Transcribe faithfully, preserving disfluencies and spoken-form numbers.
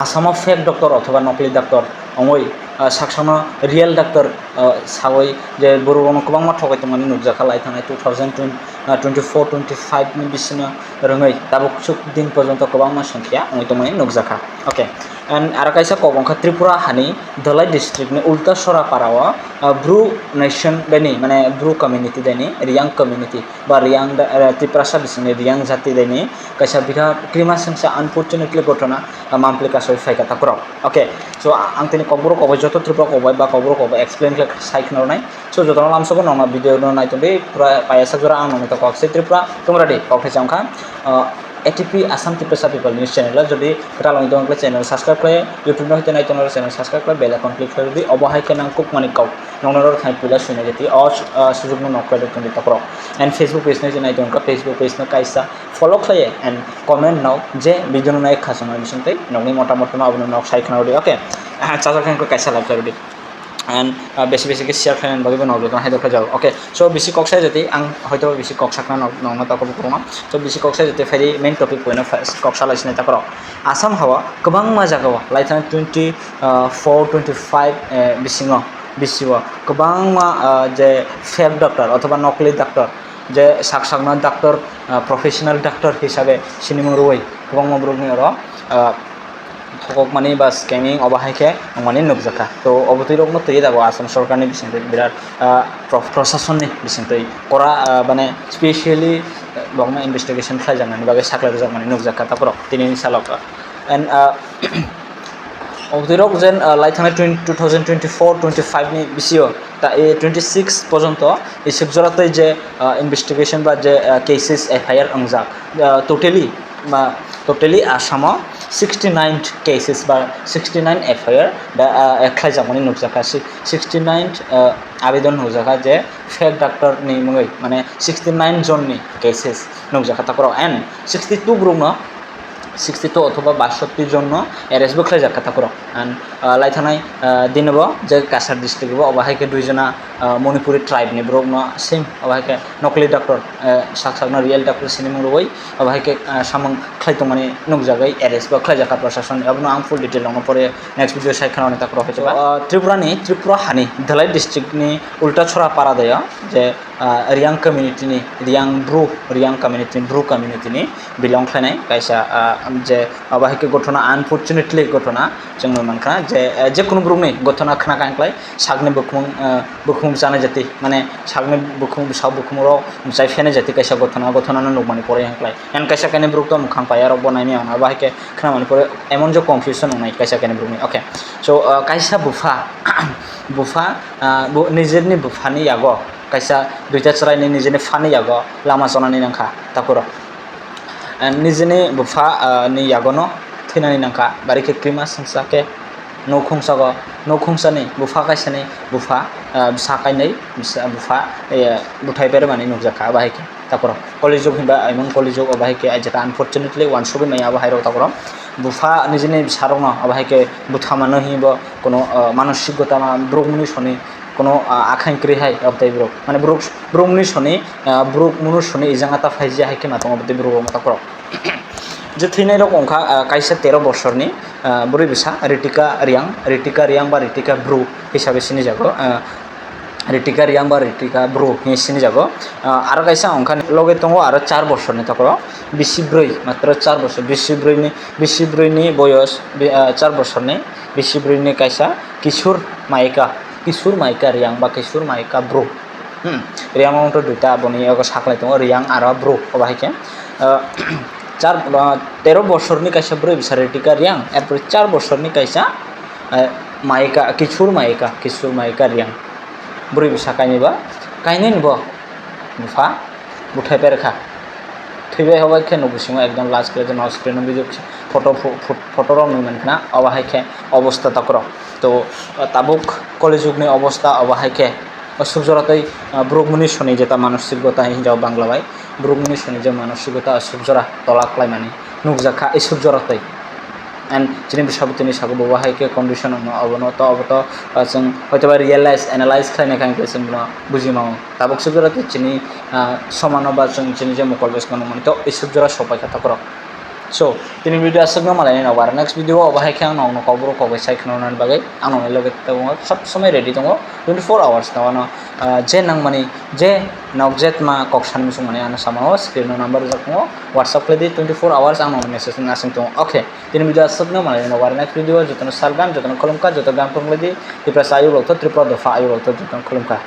Asamo fake doctor othoba nokli doctor ongoi, ah, saksano real doctor, ah, sawi je borok rokno kwbangma thokai tongmani nukjakha lai thangnai two thousand twenty, ah, twenty-four twenty-five ni bisingo rwngwi tabuk chuk din porjonto kwbangma songkha wngwi tongmani nukjakha. Okay, and aro kaisa kok wngkha Tripura hani Dhalai district ni Ulta Sora para o, ah, Bru nation deni, mane Bru community deni, Reang community ba Reang da, ah, Tiprasa bisingni Reang jati deni kaisa birat krima sengsa unfortunately ghotona, ah, mampli kasoi phaikha takhorok. Okay, so a-, ang tini kokborok kok bai joto Tripura kok bai ba kokborok kok bai explain khlai sai khna rwnai. So jotono lamsao bo nokna video no nai tongdi pura paiyasak jora ang nokni tokok se Tripura tongra di kok thai cham kha, ah, A T P Assam Tiprasa People News channel o jodi kwtal wngwi tongkhe channel subscribe khlai, YouTube no hwnkhe nai tongna channel subscribe khlai, bell icon click khlai di, obo hai khe nang kuk mani kok nokno rw thai puila suinai jati o, ah, sujukno nok khlai tongdi takhorok. And Facebook page no je nai tongkha, Facebook page no kaisa follow khlai and comment no je video no nai khasongnai bisingtwi nokni motamot no abono nok sai khna rwdi. Okay, ah, chajak khe kaisa like khlai rwdi. And, ah, besi besi khe share khlainani bagwi bo nokjagwi haino khlaijago. Okay, so bisi kok sai jati ang hoito bisi kok sakna nok, nokno takhorok kwbangma. So bisi kok sai jati phaidi main topic poino kok salai sinai takhorok. Assam hao kwbangma jagao lai thang twenty four twenty five, eh, bisingo, bisio kwbangma, ah, je fake doctor othoba nokli doctor, je sak sakno doctor, ah, professional doctor hisabe sinimung rwui kwbangma borokni oro, ah, thokokmani ba scamming obo hai khe wngmani nukjakha. To obo twi rokno twi dago Assam sorkarni bisingtwi birat, ah, pro-, prosasonni bisingtwi kora, ah, mane specially, ah, bokno investigation khlaijaknani bagwi saklai rwjakmani nukjakha takhorok tinini salo. And, ah, obo twi rok jen, ah, lai thangnai twenty, two thousand twenty-four twenty-five ni bisio ta, eh, twenty-six porjonto isuk jora tei je, ah, investigation ba je, ah, cases F I R wngjak, ah, totally ba totally Assam o sixty nine cases ba sixty nine F I R da, ah, khlaijakmani nukjakha. Si-, sixty nine, ah, abedon nukjakha je fake doctor ni mungwi, mane sixty nine jon ni cases nukjakha takhorok, and sixty two borok no, sixty two othoba basotti jon no arrest bo khlaijakha takhorok. And, ah, lai thangnai, ah, dino bo je Cachar district bo obo hai khe dui jona, ah, Manipuri tribe ni borok no same obo hai khe nokli doctor, ah, sak sak no real doctor sinimung rwui obo hai khe, ah, samung khlai tongmani nukjagwi arrest bo khlaijakha prosason ni. Abono ang full detail rokno pore next video sai khna rwni takhorok hai. Ah, Tripura ni, Tripura hani Dhalai district ni Ulta Chora para daya je, ah, Reang community ni, Reang Bru, Reang community ni, Bru community ni belong khlainai kaisa, ah, je obo hai khe ghotona, unfortunately ghotona chwng nui mankha je, eh, je kunu borokni ghotona khna kha hwnklai sakni bukhumung, eh, bukhumung chanai jati, mane sakni bukhumung, sak bukhumung rok chai phenai jati kaisa ghotona, ghotona no nukmani pore hwnklai. And kaisa kainwi borok to mwkhang paiya rok bo naimya hwnna, obo hai khe khna mani pore emon je confusion wngnai kaisa kainwi borokni. Okay, so, ah, kaisa bupha, bupha, ah, bo nijeni buphani yago kaisa duita chwraini nijeni phani yago lama chonani nangkha takhorok. Ah, nijeni bupha, ah, ni yagono thwinani nangkha, bari khe krima sengsa khe nukhung sago, nukhung sani bupha kaisani bupha, ah, bwsa kainwi bwsa, bupha, eh, buthai bermani nukjakha, abo hai khe takhorok. Kolijug hinba aimung kolijug, obo hai khe aijata unfortunately wansugwi maya abo hai rok takhorok. Bupha nijeni bwsarokno obo hai khe buthamano hinwi bo kuno, ah, manosikgota ma borok mwnwi soni kuno, ah, akhain kwrwi hai obtwi borok. Mane borok, borok mwnwi soni, ah, borok mwnwi soni ijang ata phaijia hai khe ma tongo obtwi borok rok takhorok. Je thwinai rok wngkha, ah, kaisa tero bosorni, ah, bwrwi bwsa Ritika Riang, Ritika Riang ba Ritika Bru hisabe sinijago, ah, Ritika Riang ba Ritika Bru hinwi sinijago. Ah, aro kaisa wngkha loge tongo aro char bosorni takhorok, bisi bwrwi, matro char bosor, bisi bwrwini, bisi bwrwini boyos, bi-, ah, char bosorni bisi bwrwini kaisa Kishur Maika, Kishur Maika Riang ba Kishur Maika Bru. Hmm, Riang wngkha duita, aboni yago saklai tongo Riang aro Bru, obo hai khe, ah, char, ah, tero bosorni kaisa bwrwi bwsa Ritika Riang, erpor char bosorni kaisa, ah, Maika, Kishur Maika, Kishur Maika Riang. Bwrwi bwsa kainwi ba, kainwi ni bo bupha buthai perkha. Thwibai hobai khe nuk bisingo ekdom last khe no screen o video photo pho-, pho-, photo rok nwi mankha na, obo hai khe obostha takhorok. To, ah, tabuk kolijugni obostha obo hai khe. O sukjora tei, ah, borok mwnwi soni jeta manosik gota hinjao Bangla bai. Borok mwnwi soni je manosik gota o sukjora tola khlaimani nukjakha, e sukjora tei. And chini bwsabwtwini sago bo bahai khe condition wngno, obono to, obo to, ah, chwng hoitoba realize, analyze khlaina khe chwng bono buji mano. Tabuk sukjora tei chini, ah, somano ba chwng chini je mokol bwskango nukmani to e sukjora sopaikha takhorok. So, tini video aswkno malai nai, next video o bahai khe ang nokno kokborok kokbai sai khna nani bagwi ang nokni loge tongo, sob somoi ready tongo, twenty four hours no ano, ah, je nangmani, je nok je tma kok sani muchung mani ano samao screen o number rijak tongo, WhatsApp khlai di, twenty four hours ang nokno message wngna aswk tongo. Okay, tini video aswkno malai nai, next video jotono salgan, jotono khulumkha, joto gang phung di, Tiprasa ayuk rok to, Tripura dopha ayuk rok to, jotono khulumkha.